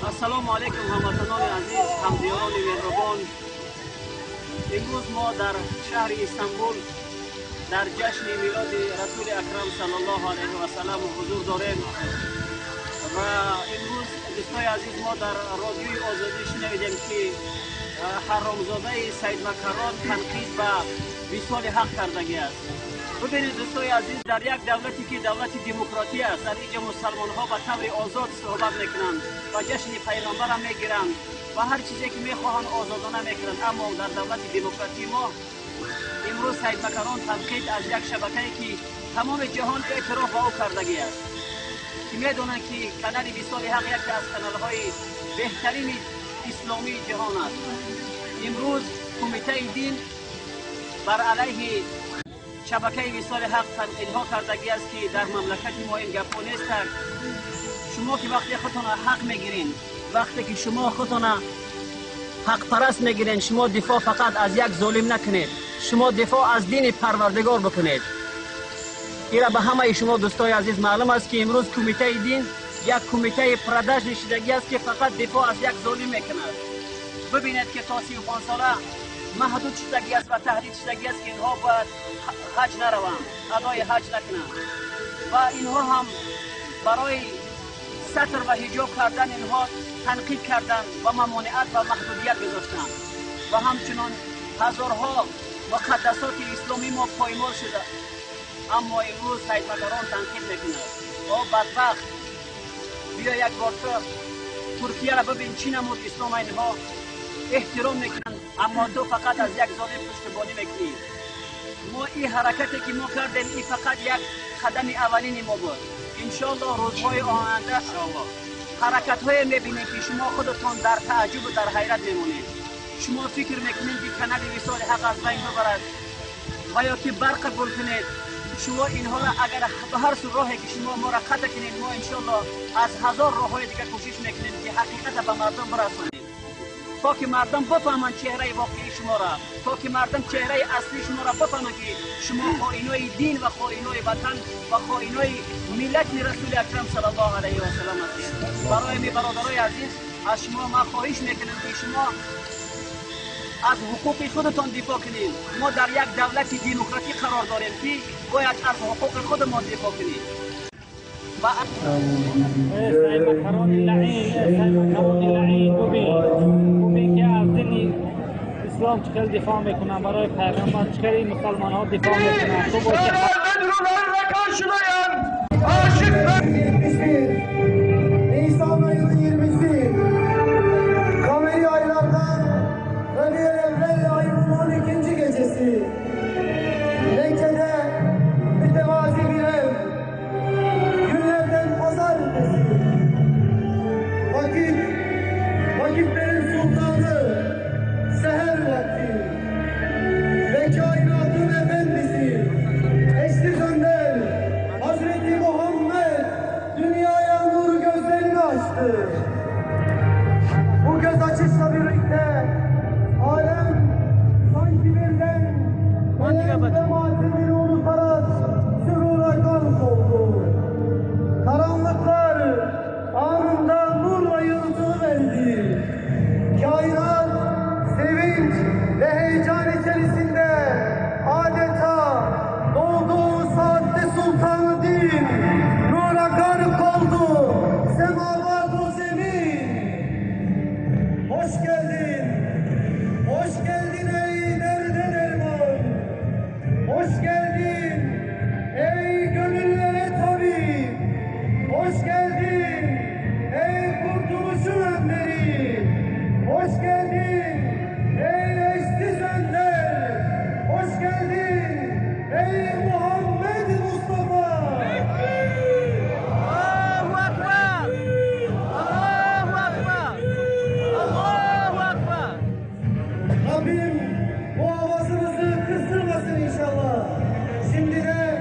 Ассалому алайкум, ҳамватанони азиз, ҳамдиёрони меҳрубон. Имрӯз мо дар шаҳри Истанбул дар ҷашни милоди Расули Акрам саллаллоҳу алайҳи васалам ҳузур дорем ва имрӯз, дӯстои азиз, мо дар Радиои Озодӣ шунавидем, ки ҳаромзодаи Саидмакарон танқид ба Висоли Ҳақ кардагӣ аст. Бубинед, дӯстои азиз, дар як давлате, ки давлати демократӣ аст, дар инҷа мусалмонҳо ба таври озод суҳбат мекунанд ва ҷашни пайғамбарам мегиранд ва ҳар чизе, ки мехоҳанд, озодона мекунанд. Аммо дар давлати демократии мо имрӯз Саидмакарон танқид аз як шабакае, ки тамоми ҷаҳон эътироф ба ӯ кардагӣ аст, ки медонанд, ки канали Висоли Ҳақ яке аз каналҳои беҳтарини исломии ҷаҳон аст. Имрӯз Кумитаи дин бар алайҳи шабакаи Висоли Ҳақ танқидҳо кардагӣ аст, ки дар мамлакати мо ин гапҳо нестанд. Шумо ки вақте худтона ҳақ мегирин, вақте ки шумо худтона ҳақпараст мегирен, шумо дифоъ фақат аз як золим накунед, шумо дифоъ аз дини Парвардигор бикунед. Ира ба ҳамаи шумо, дӯстои азиз, маълум аст, ки имрӯз Кумитаи дин як кумитаи продажный шидагӣ аст, ки фақат дифоъ аз як золим мекунад. Бибинед, ки то 35 сола маҳдуд шудагӣ аст ва таҳдид шудагӣ аст, ки инҳо бояд ҳаҷ нараванд, адои ҳаҷ накунанд. Ва инҳо ҳам барои сатр ва ҳиҷоб кардан инҳо танқид карданд ва мамониат ва маҳдудият гузоштанд. Ва ҳамчунон ҳазорҳо муқаддасоти исломӣ мо поймол шуда, аммо имрӯз Саидмакарон танқид мекунад. О бадбахт, биё як бор ту Туркияро бибин, чӣ намуд ислома инҳо эҳтиром мекунанд, аммо ту фақат аз як золим пуштибонӣ мекунӣ. Мо ин ҳаракате, ки мо кардем, ин фақат як қадами аввалини мо буд. Иншоаллоҳ, рӯзҳои оянда ҳаракатҳое мебинем, ки шумо худатон дар тааҷҷубу дар ҳайрат мемонед. Шумо фикр мекунед, ки канали Висоли Ҳақ аз байн бибарад ва ё ки барқа гул кунед. Шумо инҳоро агар ба ҳар су роҳе, ки шумо моро қатъ кунед, мо иншоаллоҳ аз ҳазор роҳҳои дигар кӯшиш мекунем, ки ҳақиқата ба мардум бирасонем, то ки мардум бифаҳманд чеҳраи воқеии шуморо, то ки мардум чеҳраи аслии шуморо бифаҳманд, ки шумо хоинои дин ва хоинои ватан ва хоинои миллати Расули Акрам саллаллоҳу алайҳи васалам ҳастед. Барои ми, бародарои азиз, аз шумо ман хоҳиш мекунам, ки шумо аз ҳуқуқи худатон дифоъ кунед. Мо дар як давлати демократӣ қарор дорем, ки бояд аз ҳуқуқи худамон дифоъ кунем. Саидмакарони лаъин, Саидмакарони лаъин, бубин, бубин, ки аз дини ислом чӣ хел дифоъ мекунанд, барои пайғамбар чӣ хел мусалмонҳо дифоъ мекунанд. Ту боши. Karşılayan aşık 21 Nisan ayının 20'si, Kameri aylardan Rebiülevvel ayının 12. gecesi. Mekke'de mütevazi bir ev, günlerden pazartesi. Vakit, vakitlerin sultanı, seher vakti ve kainatın efendisi, eşsiz önder Hazreti Muhammed dünyaya nur gözlerini açtı. Bu göz açışla birlikte alem sanki birden elem ve matemini unutarak sürura gark oldu. Karanlıklar anında nurla yırtılıverdi. Kainat sevinç ve heyecan içerisinde adeta doğduğu saatte sultanı din nura gark oldu. Semavat-ı zemin. Hoş geldin. Hoş geldin ey derde derman. Hoş geldin ey gönüllere tabip. Hoş geldin ey kurtuluşun önderi. Hoş geldin ey eşsiz önder. Hoş geldin ey Muhammed Mustafa. Allahu Akbar! Allahu Akbar! Allahu Akbar! Rabbim bu avazımızı kıstırmasın inşallah. Şimdi de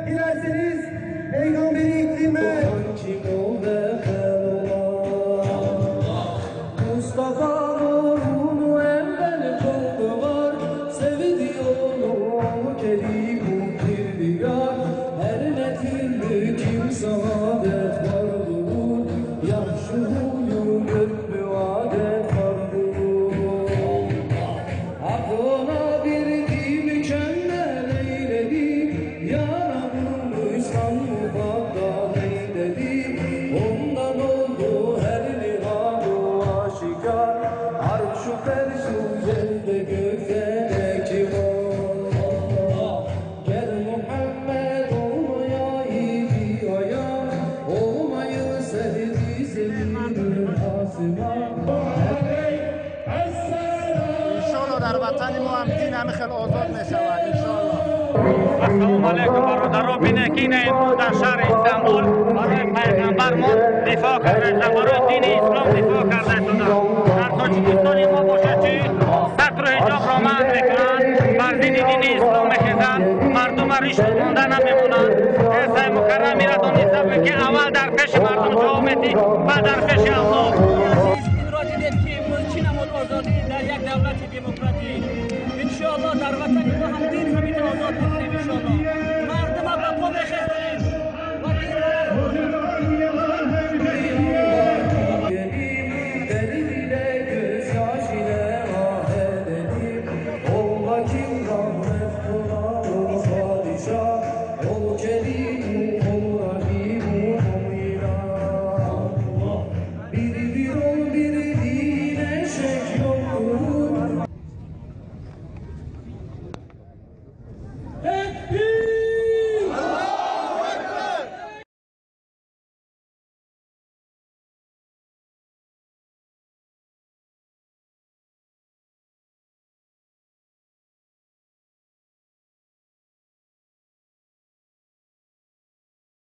dilerseniz Peygamberi iklime Mustafa nurunu evvel kıldılar, sevdi onu kelimu kirdigar. Her ne türlü kim saadet varlığı, yaxşı huyunu. Ватани мо ҳам дин ҳамин хел озод мешавад, иншоаллоҳ. Ассалому алайкум, бародаро. Бинед, ки ина имрӯз дар шаҳри Истанбул барои пайғамбармон дифоъ карда, барои дини ислом дифоъ карда истоданд. Дар Тоҷикистони мо бошад, чи сатру ҳиҷобро манъ мекунанд, бар зидди дини ислом мехезанд, мардума риш монда намемонанд. Эсай мукаррам ира дониста буд, ки аввал дар пеши мардум ҷавоб медиҳ, баъд дар пеши Аллоҳ. Инро дидед, ки имрӯз чӣ намуд озодӣ дар як давлати демократӣ. Иншоаллоҳ, дар ватани мо ҳам дин ҳамин озод мекунем, иншоаллоҳ.